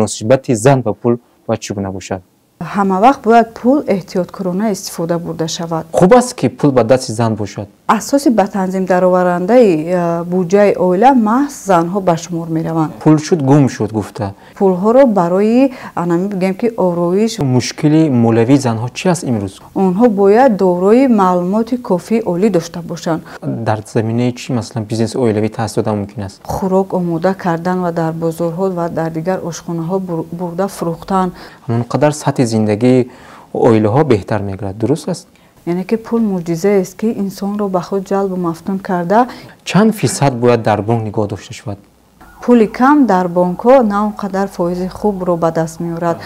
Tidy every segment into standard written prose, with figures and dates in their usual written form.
Муносибати зан ба пул бояд чӣ гуна бошад? Ҳама вақт бояд пул эҳтиёткорона истифода бурда шавад. Хуб аст, ки пул ба дасти зан бошад. Асоси ба танзим дароварандаи буҷаи оила маҳз занҳо ба шумор мераванд. Пул шуд, гум шуд гуфта. Пулҳоро барои анами бигем ки ороиш. Мушкили молиявии занҳо чи аст имрӯз? Онҳо бояд дорои маълумоти кофии олӣ дошта бошанд. Дар заминаи чӣ, масалан, бизнеси оилавӣ таъсис додан мумкин аст? Хӯрок омода кардан ва дар бозорҳо ва дар дигар ошхонаҳо бурда фурӯхтан. Ҳамон қадар сатҳи зиндагии оилаҳо беҳтар мегардад. Дуруст аст? Яъне ки пул мӯъҷизаест, ки инсонро ба худ ҷалбу мафтун карда. Чанд фисад бояд дар бонк нигоҳ дошта шавад? Пули кам дар бонкҳо на он қадар фоизи хубро ба даст меорад.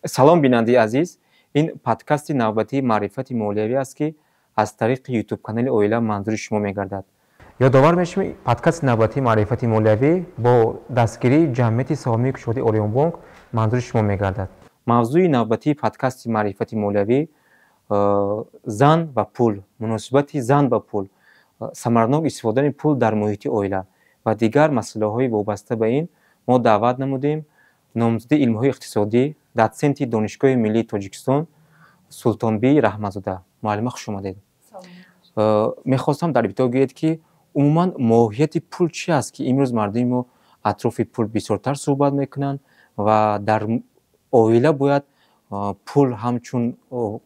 Салом, бинандаи азиз. Ин подкасти навбатии маърифати молиявӣ аст, ки аз тариқи ютуб канали оила манзури шумо мегардад. Ёдовар мешавем, подкасти навбатии маърифати молиявӣ бо дастгирии ҷамъияти саҳомии кушоди Ориёнбонк манзури шумо мегардад. Мавзӯи навбатии подкасти маърифати молиявӣ зан ва пул, муносибати зан ба пул, самаранок истифодани пул дар муҳити оила ва дигар масъалаҳои вобаста ба ин мо даъват намудем номзади илмҳои иқтисодӣ, дотсенти Донишгоҳи миллии Тоҷикистон Султонбӣ Раҳматзода. Муаллима, хуш омадед. Мехостам дар ибтидо гӯед, ки умуман моҳияти пул чи аст, ки имрӯз мардуми мо атрофи пул бисёртар суҳбат мекунанд ва дар оила бояд пул ҳамчун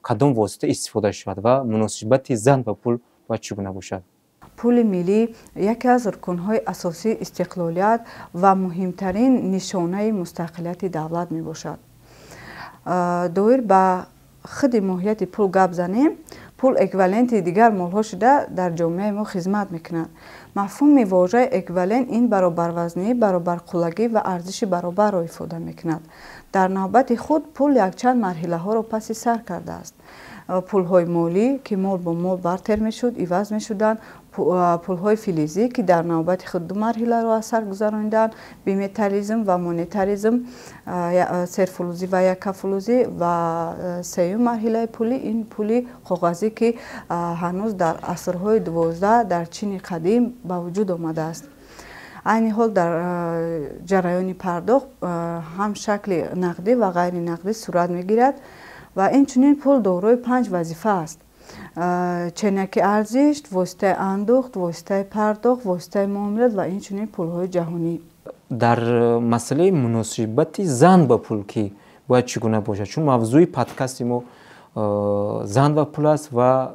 кадом восита истифода шавад ва муносибати зан ба пул бояд чӣ гуна бошад? Пули миллӣ яке аз рукнҳои асосии истиқлолият ва муҳимтарин нишонаи мустақилияти давлат мебошад. Доир ба худи моҳияти пул гап занем, пул эквиваленти дигар молҳо шуда дар ҷомеаи мо хизмат мекунад. Мафҳуми вожаи эквивалент ин баробарвазнӣ, баробарқуллагӣ ва арзиши баробарро ифода мекунад. Дар навбати худ пул якчанд марҳилаҳоро паси сар кардааст. Пулҳои молӣ, ки мол бо мол бартер мешуд, иваз мешуданд, пулҳои филизӣ, ки дар навбати худ ду марҳиларо аз сар гузарониданд, биметаллизм ва монетаризм, серфулӯзӣ ва яккафулӯзӣ, ва сеюм марҳилаи пулӣ ин пули коғазӣ, ки ҳанӯз дар асрҳои 12 дар Чини қадим ба вуҷуд омадааст. Айни ҳол дар ҷараёни пардохт ҳам шакли нақдӣ ва ғайринақдӣ сурат мегирад ва инчунин пул дорои 5 вазифа аст. Ченаки арзиш, воситаи андӯхт, воситаи пардохт, воситаи муомилат ва инчунин пулҳои ҷаҳонӣ. Дар масъалаи муносибати зан ба пул ки бояд чӣ гуна бошад? Чун мавзӯи подкасти мо зан ва пул аст ва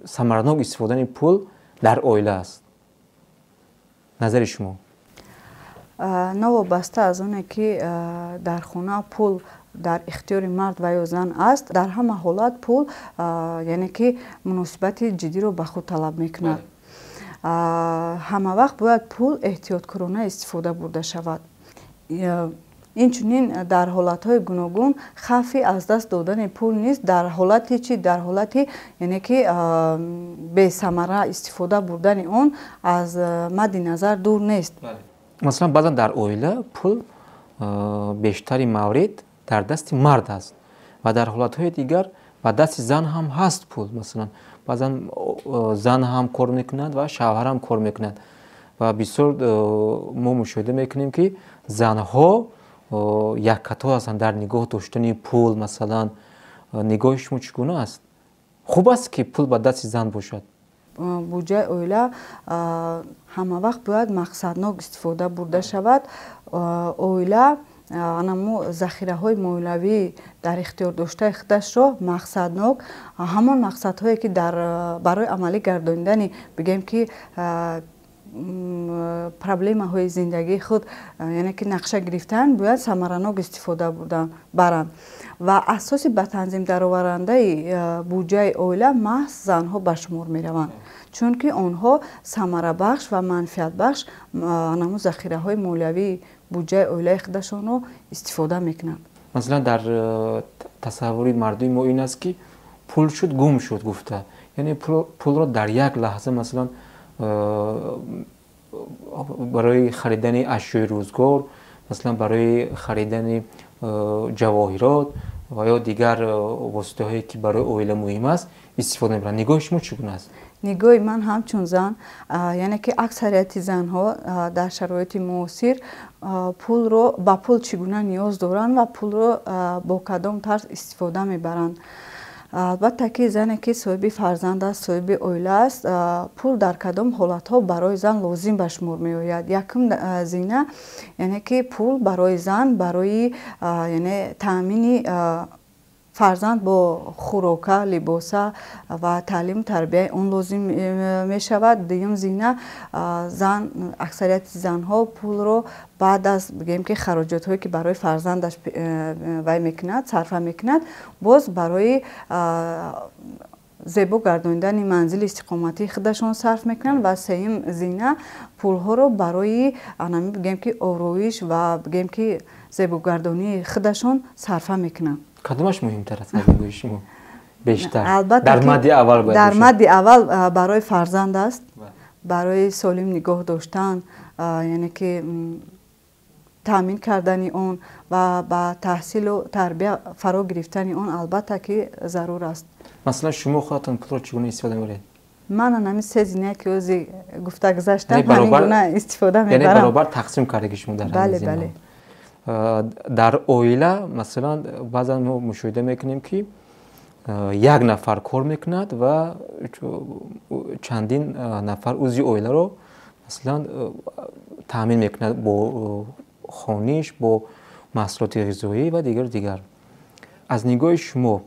самаранок истифодани пул дар оила аст. Назари шумо? Новобаста аз оне ки дар хона пул дар ихтиёри мард ва ё зан аст, дар ҳама ҳолат пул яъне ки муносибати ҷиддиро ба худ талаб мекунад. Ҳама вақт бояд пул эҳтиёткорона истифода бурда шавад. Инчунин дар ҳолатҳои гуногун хавфи аз даст додани пул низ дар ҳолати чи? Дар ҳолати яъне ки бесамара истифода бурдани он аз мадди назар дур нест. Масалан, баъзан дар оила пул бештари маврид дар дасти мард аст ва дар ҳолатҳои дигар ба дасти зан ҳам ҳаст пул. Масалан, баъзан зан ҳам кор мекунад ва шавҳар ҳам кор мекунад ва бисёр мо мушоҳида мекунем, ки занҳо яккато ҳастанд дар нигоҳ доштани пул. Масалан, нигоҳи шумо чӣ гуна аст? Хуб аст, ки пул ба дасти зан бошад? Буҷаи оила ҳама вақт бояд мақсаднок истифода бурда шавад. Оила анамо захираҳои молиявӣ дар ихтиёр доштаи худашро мақсаднок, ҳамон мақсадҳое ки барои амалӣ гардонидани бигем ки проблемаҳои зиндагии худ яъне ки нақша гирифтан, бояд самаранок истифода баранд. Ва асоси ба танзим дароварандаи буҷаи оила маҳз занҳо ба шумор мераванд, чунки онҳо самарабахш ва манфиатбахш анамо захираҳои молиявии буҷаи оилаи худашонро истифода мекунанд. Масалан, дар тасаввури мардуми мо ин аст, ки пул шуд, гум шуд гуфта. Яъне пулро дар як лаҳза, масалан, барои харидани ашёи рӯзгор, масалан, барои харидани ҷавоҳирот ва ё дигар воситаҳое, ки барои оила муҳим аст, истифода мебаранд. Нигоҳи шумо чӣ гуна аст? Нигоҳи ман ҳамчун зан, яъне ки аксарияти занҳо дар шароити муосир пулро ба пул чӣ гуна ниёз доранд ва пулро бо кадом тарз истифода мебаранд. Албатта ки зане, ки соҳиби фарзанд аст, соҳиби оила аст, пул дар кадом ҳолатҳо барои зан лозим ба шумор меояд? Якум зина, яъне ки пул барои зан барои, яъне, таъмини фарзанд бо хӯрока, либоса ва таълиму тарбияи он лозим мешавад. Дуюм зина, зан, аксарияти занҳо пулро баъд аз, бигӯем ки, хароҷотҳое, ки барои фарзандаш вай мекунад, сарфа мекунад, боз барои зебо гардонидани манзили истиқоматии худашон сарф мекунанд. Ва сеюм зина, пулҳоро барои анами, бигӯем ки, ороиш ва, бигӯем ки, зебогардонии худашон сарфа мекунанд. Кадомаш муҳимтар аст аз нигоҳи шумо бештар? Албатта, дар мадди аввал бояд дар бошад. Мадди аввал барои фарзанд аст, барои солим нигоҳ доштан, яъне ки таъмин кардани он ва ба таҳсилу тарбия фаро гирифтани он албатта ки зарур аст. Масалан, шумо худатон пулро чӣ гуна истифода мебаред? Ман анами се зинае, ки ози гуфта гузаштам, Яъне ҳамин гуна истифода яъне мебарам. Баробар тақсим кардаги шумо дар ҳамин Бале. зинаҳо. Бале. Дар оила, масалан, баъзан мо мушоҳида мекунем, ки як нафар кор мекунад ва чандин нафар узви оиларо, масалан, таъмин мекунад бо хониш, бо маҳсулоти ғизоӣ ва дигару дигар. Аз нигоҳи шумо,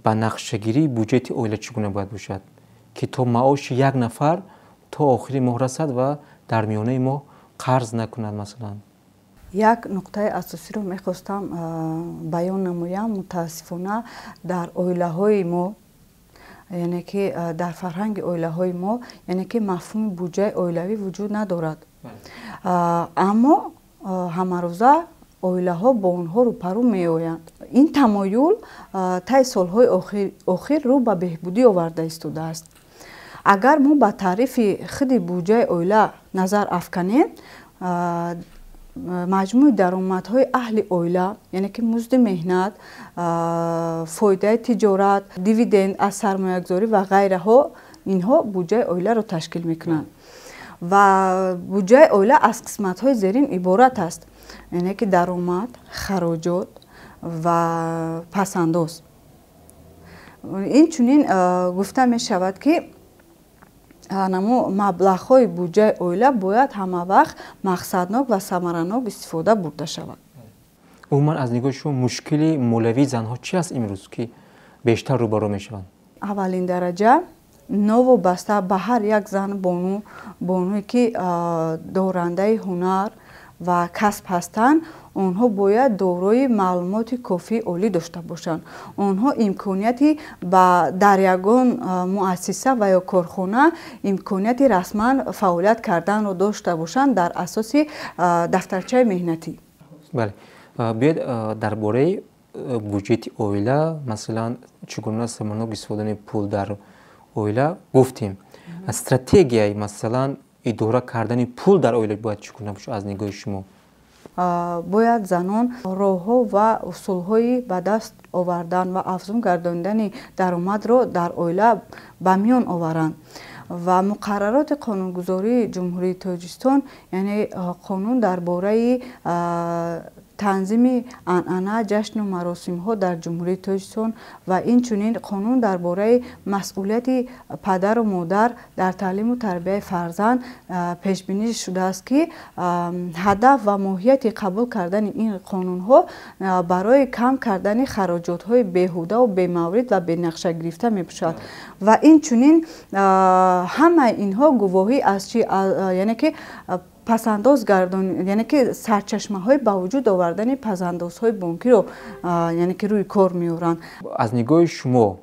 ба нақшагирии буҷети оила чӣ гуна бояд бошад, ки то маоши як нафар то охири моҳ расад ва дар миёнаи моҳ қарз накунад, масалан? Як нуқтаи асосиро мехостам баён намоям. Мутаассифона, дар оилаҳои мо, яъне ки дар фарҳанги оилаҳои мо, яъне ки мафҳуми буҷаи оилавӣ вуҷуд надорад, аммо ҳамарӯза оилаҳо бо онҳо рӯпарӯ меоянд. Ин тамоюл таи солҳои охир рӯ ба беҳбудӣ оварда истодааст. Агар мо ба таърифи худи буҷаи оила назар афканем, маҷмӯи даромадҳои аҳли оила, яъне ки музди меҳнат, фоидаи тиҷорат, дивиденд аз сармоягузорӣ ва ғайраҳо, инҳо буҷаи оиларо ташкил мекунанд. Ва буҷаи оила аз қисматҳои зерин иборат аст, яъне ки даромад, хароҷот ва пасандоз. Инчунин гуфта мешавад, ки намо маблағҳои буҷаи оила бояд ҳамавақт мақсаднок ва самаранок истифода бурда шавад. Умуман, аз нигоҳи шумо, мушкили молиявии занҳо чӣ аст имрӯз, ки бештар рӯбарӯ мешаванд? Аввалин дараҷа, новобаста ба ҳар як зан, бону, бонуе ки дорандаи ҳунар ва касб ҳастанд, онҳо бояд дорои маълумоти кофии олӣ дошта бошанд. Онҳо имконияти ба дар ягон муассиса ва ё корхона имконияти расман фаъолият карданро дошта бошанд дар асоси дафтарчаи меҳнатӣ. Бале, биёед дар бораи буҷети оила, масалан, чӣ гуна самаранок истифодани пул дар оила гуфтем. Стратегияи, масалан, идора кардани пул дар оила бояд чӣ гуна бошад аз нигоҳи шумо? Бояд занон роҳҳо ва усулҳои ба даст овардан ва афзун гардонидани даромадро дар оила ба миён оваранд. Ва муқаррароти қонунгузории Ҷумҳурии Тоҷикистон, яъне қонун дар бораи танзими анъана, ҷашну маросимҳо дар Ҷумҳурии Тоҷикистон ва инчунин қонун дар бораи масъулияти падару модар дар таълиму тарбияи фарзанд пешбинӣ шудааст, ки ҳадаф ва моҳияти қабул кардани ин қонунҳо барои кам кардани хароҷотҳои беҳудаву бемаврид ва бенақшагирифта мебошад. Ва инчунин ҳамаи инҳо гувоҳӣ аз чи, яъне ки пасандоз гардон, яъне ки сарчашмаҳои ба вуҷуд овардани пасандозҳои бонкиро, яъне ки рӯи кор меоранд. Аз нигоҳи шумо,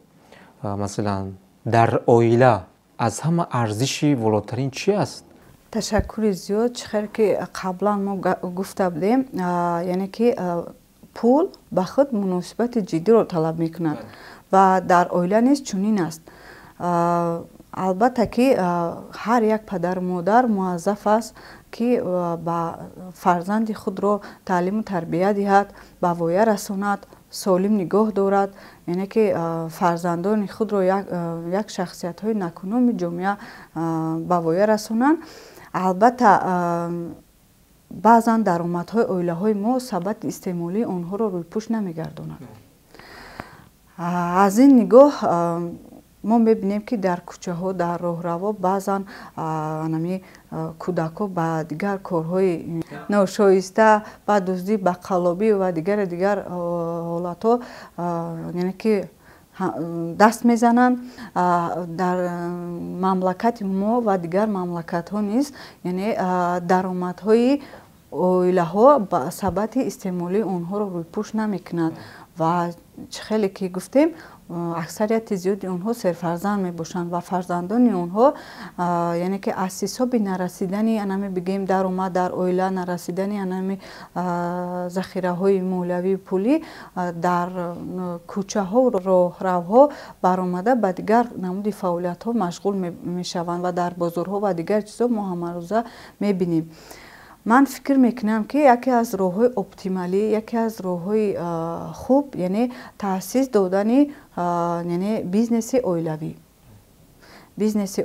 масалан, дар оила аз ҳама арзиши волотарин чӣ аст? Ташаккури зиёд. Чӣ хел ки қаблан мо гуфта будем, яъне ки пул ба худ муносибати ҷиддиро талаб мекунад ва дар оила низ чунин аст. Албатта ки ҳар як падару модар муаззаф аст, ки ба фарзанди худро таълиму тарбия диҳад, ба воя расонад. Солим нигоҳ дорад, яъне ки фарзандони худро як шахсиятҳои накуноми ҷомеа ба воя расонанд. Албатта, баъзан даромадҳои оилаҳои мо сабати истеъмолии онҳоро рӯйпӯш намегардонад. Аз ин нигоҳ мо мебинем, ки дар кӯчаҳо, дар роҳравҳо баъзан анами кӯдакҳо ба дигар корҳои ношоиста, ба дуздӣ, ба қаллобӣ ва дигари дигар ҳолатҳо, яъне ки даст мезананд. Дар мамлакати мо ва дигар мамлакатҳо низ, яъне даромадҳои оилаҳо ба сабати истеъмолии онҳоро рӯйпӯш намекунад ва чӣ хеле ки гуфтем, аксарияти зиёди онҳо серфарзанд мебошанд ва фарзандони онҳо, яъне ки аз ҳисоби нарасидани анами бигем даромад дар оила, нарасидани анами захираҳои молиявию пулӣ, дар кӯчаҳо, роҳравҳо баромада, ба дигар намуди фаъолиятҳо машғул мешаванд ва дар бозорҳо ва дигар чизҳо мо ҳамарӯза мебинем. Ман фикр мекунам, ки яке аз роҳҳои оптималӣ, яке аз роҳҳои хуб, яъне таъсис додани, яъне бизнеси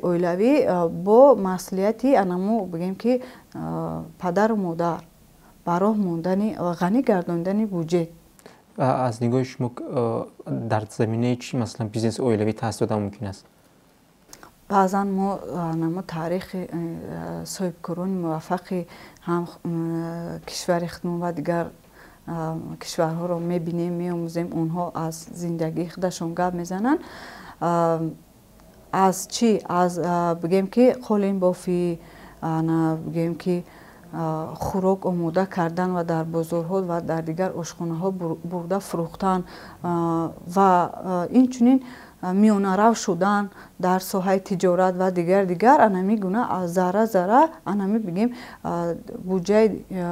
оилавӣ бо масъулияти анаму бигем ки падару модар ба роҳ мондани, ғанӣ гардондани буҷет. Аз нигоҳи шумо, дар заминаи чӣ, масалан, бизнеси оилавӣ таъсис додан мумкин аст? Баъзан мо намо таърихи соҳибкорони муваффақи ҳам кишвари худмон ва дигар кишварҳоро мебинем, меомӯзем. Онҳо аз зиндагии худашон гап мезананд. Аз чӣ? Аз бигем ки қолинбофӣ, бигем ки хӯрок омода кардан ва дар бозорҳо ва дар дигар ошхонаҳо бурда фурӯхтан ва инчунин миёнарав шудан дар соҳаи тиҷорат ва дигар дигар. Анами гуна зарра зарра анами бигем буҷаи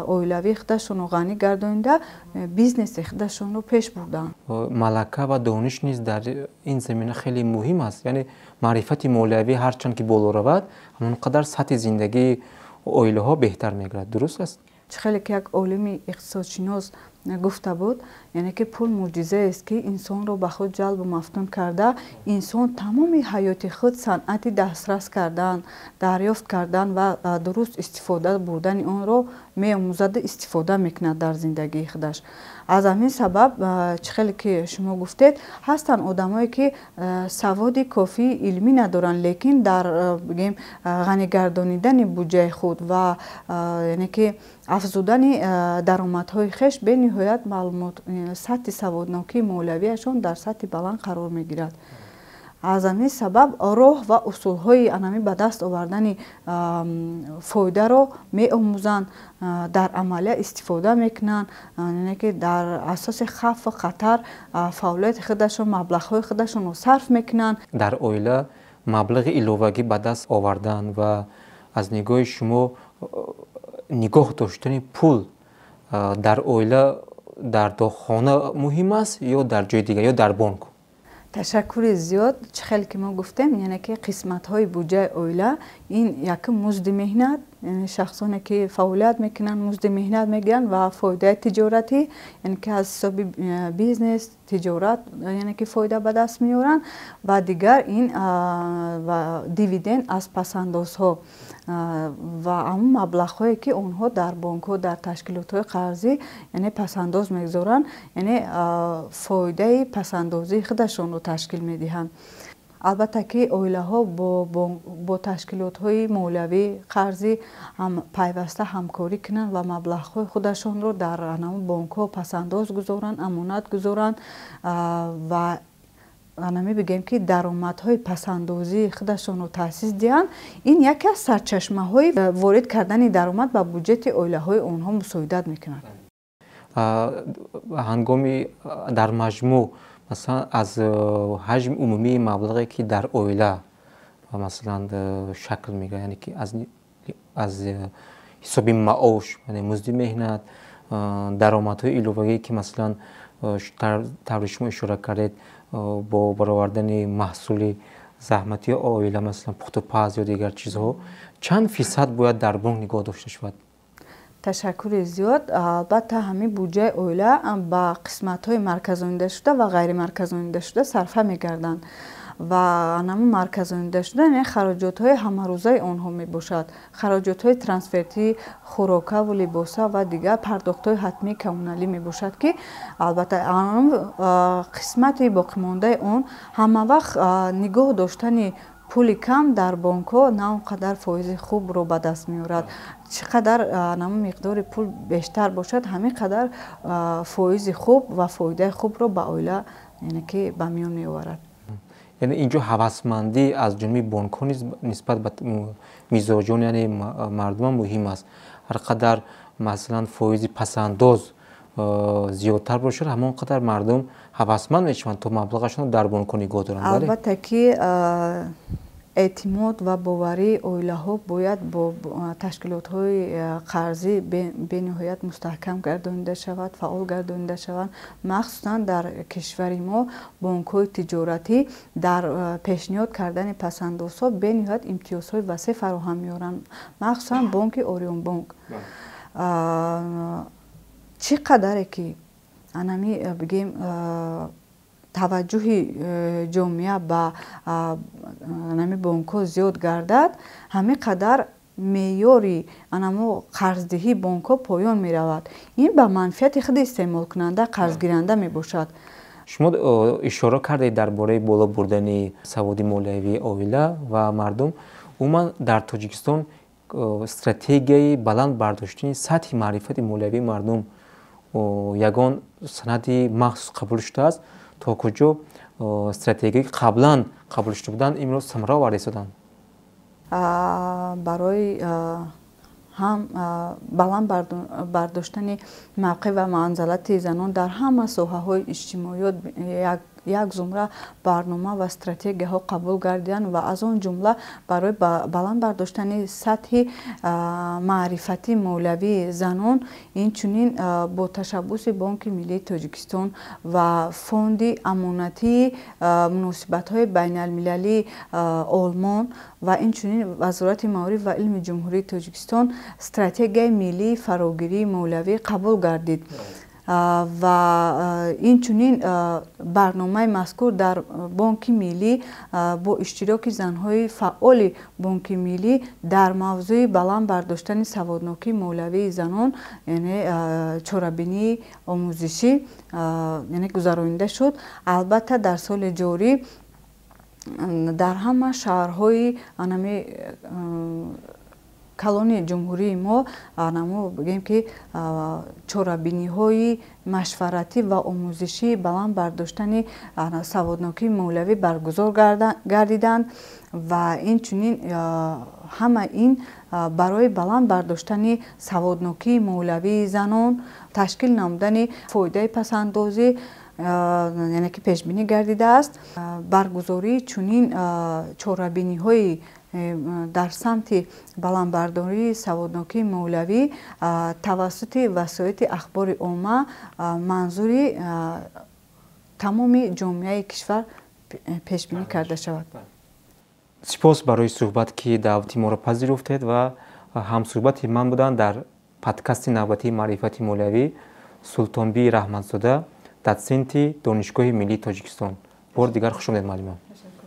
оилавии худашонро ғанӣ гардонида, бизнеси худашонро пеш бурданд. Малака ва дониш низ дар ин замина хеле муҳим аст, яъне маърифати молиявӣ ҳарчанд ки боло равад, ҳамон қадар сатҳи зиндагии оилаҳо беҳтар мегардад. Дуруст аст? Чӣ хеле ки як олими иқтисодшинос гуфта буд, яъне ки пул мӯъҷизаест, ки инсонро ба худ ҷалбу мафтун карда, инсон тамоми ҳаёти худ санъати дастрас кардан, дарёфт кардан ва дуруст истифода бурдани онро меомӯзаду истифода мекунад дар зиндагии худаш. Аз ҳамин сабаб, чӣ хеле ки шумо гуфтед, ҳастанд одамое, ки саводи кофии илмӣ надоранд, лекин дар бигем ғанигардонидани буҷаи худ ва яъне ки афзудани даромадҳои хеш бениҳоят маълумот, сатҳи саводнокии молиявиашон дар сатҳи баланд қарор мегирад. Аз ҳамин сабаб роҳ ва усулҳои анами ба даст овардани фоидаро меомӯзанд, дар амалия истифода мекунанд, яъне ки дар асоси хавфу хатар фаъолияти худашон, маблағҳои худашонро сарф мекунанд. Дар оила маблағи иловагӣ ба даст овардан ва аз нигоҳи шумо нигоҳ доштани пул дар оила дар хона муҳим аст ё дар ҷои дигар, ё дар бонк? Ташаккури зиёд. Чӣ хеле ки мо гуфтем, яъне ки қисматҳои буҷаи оила ин якум музди меҳнат, яъне шахсоне ки фаъолият мекунанд, музди меҳнат мегиранд, ва фоидаи тиҷоратӣ, яъне ки аз ҳисоби бизнес, тиҷорат, яъне ки фоида ба даст меоранд, ва дигар ин дивиденд аз пасандозҳо ва ҳамон маблағҳое, ки онҳо дар бонкҳо, дар ташкилотҳои қарзӣ, яъне пасандоз мегузоранд, яъне фоидаи пасандозии худашонро ташкил медиҳанд. Албатта ки оилаҳо бо ташкилотҳои молиявӣ, қарзӣ пайваста ҳамкорӣ кунанд ва маблағҳои худашонро дар ҳамон бонкҳо пасандоз гузоранд, амонат гузоранд ва анами бигем ки даромадҳои пасандозии худашонро таъсис диҳанд. Ин яке аз сарчашмаҳои ворид кардани даромад ба буҷети оилаҳои онҳо мусоидат мекунад. Ҳангоми дар маҷмӯъ, масалан, аз ҳаҷми умумии маблағе, ки дар оила, масалан, шакл мегирад, яъне ки аз ҳисоби маош, яъне музди меҳнат, даромадҳои иловагие, ки, масалан, тавре шумо ишора кардед, бо баровардани маҳсули заҳмати оила, масалан, пухтупаз ё дигар чизҳо, чанд фисад бояд дар бонк нигоҳ дошта шавад? Ташаккури зиёд. Албатта, ҳамин буҷаи оила ба қисматҳои марказонидашуда ва ғайримарказонидашуда сарфа мегарданд ва ҳамун марказонидашуда яъне хароҷотҳои ҳамарӯзаи онҳо мебошад, хароҷотҳои трансфертӣ, хӯрокаву либоса ва дигар пардохтҳои ҳатмии коммуналӣ мебошад, ки албатта қисмати боқимондаи он ҳама вақт нигоҳ доштани пули кам дар бонкҳо на он қадар фоизи хубро ба даст меорад. Чӣ қадар ҳамун миқдори пул бештар бошад, ҳамин қадар фоизи хуб ва фоидаи хубро ба оила, яъне ки ба миён меоварад. Яъне инҷо ҳавасмандӣ аз ҷониби бонкҳо низ нисбат ба мизоҷон, яъне мардумам муҳим аст. Ҳар қадар, масалан, фоизи пасандоз зиёдтар бошад, ҳамон қадар мардум ҳавасманд мешаванд, то маблағашонро дар бонкҳо нигоҳ доранд. Албатта ки эътимод ва боварии оилаҳо бояд бо ташкилотҳои қарзӣ бениҳоят мустаҳкам гардонида шавад, фаъол гардонида шавад. Махсусан дар кишвари мо бонкҳои тиҷоратӣ дар пешниҳод кардани пасандозҳо бениҳоят имтиёзҳои васеъ фароҳам меоранд, махсусан бонки Ориёнбонк. Чӣ қадаре ки анами бигем таваҷҷӯҳи ҷомеа ба анами бонкҳо зиёд гардад, ҳамин қадар меъёри анамо қарздиҳии бонкҳо поён меравад. Ин ба манфиати худи истеъмолкунанда, қарзгиранда мебошад. Шумо ишора кардед дар бораи боло бурдани саводи молиявии оила ва мардум. Умуман, дар Тоҷикистон стратегияи баланд бардоштани сатҳи маърифати молиявии мардум ягон санади махсус қабул шудааст? То куҷо стратегияи қаблан қабул шуда буданд имрӯз самара оварда истоданд? Барои ҳам баланд бардоштани мавқеъ ва манзалати занон дар ҳама соҳаҳои иҷтимоиёт як зумра барнома ва стратегияҳо қабул гардиданд ва аз он ҷумла барои баланд бардоштани сатҳи маърифатии молиявии занон инчунин бо ташаббуси Бонки Миллии Тоҷикистон ва Фонди амонатии муносибатҳои байналмилалии Олмон ва инчунин Вазорати маориф ва илми Ҷумҳурии Тоҷикистон стратегияи миллии фарогирии молиявӣ қабул гардид ва инчунин барномаи мазкур дар Бонки Миллӣ бо иштироки занҳои фаъоли Бонки Миллӣ дар мавзӯи баланд бардоштани саводнокии молиявии занон, яъне чорабинии омӯзишӣ, яъне гузаронида шуд. Албатта, дар соли ҷорӣ дар ҳама шаҳрҳои анами калони ҷумҳурии мо анамо бигем ки чорабиниҳои машваратӣ ва омӯзишии баланд бардоштани саводнокии молиявӣ баргузор гардиданд ва инчунин ҳама ин барои баланд бардоштани саводнокии молиявии занон, ташкил намудани фоидаи пасандозӣ, яъне ки пешбинӣ гардидааст. Баргузории чунин чорабиниҳои дар самти баландбардории саводнокии молиявӣ тавассути васоити ахбори омма манзури тамоми ҷомеаи кишвар пешбинӣ карда шавад. Сипос барои суҳбат, ки даъвати моро пазируфтед ва ҳамсуҳбати ман буданд дар подкасти навбатии маърифати молиявӣ Султонбии Раҳматзода, дотсенти Донишгоҳи миллии Тоҷикистон. Бори дигар хуш омадед, муаллима.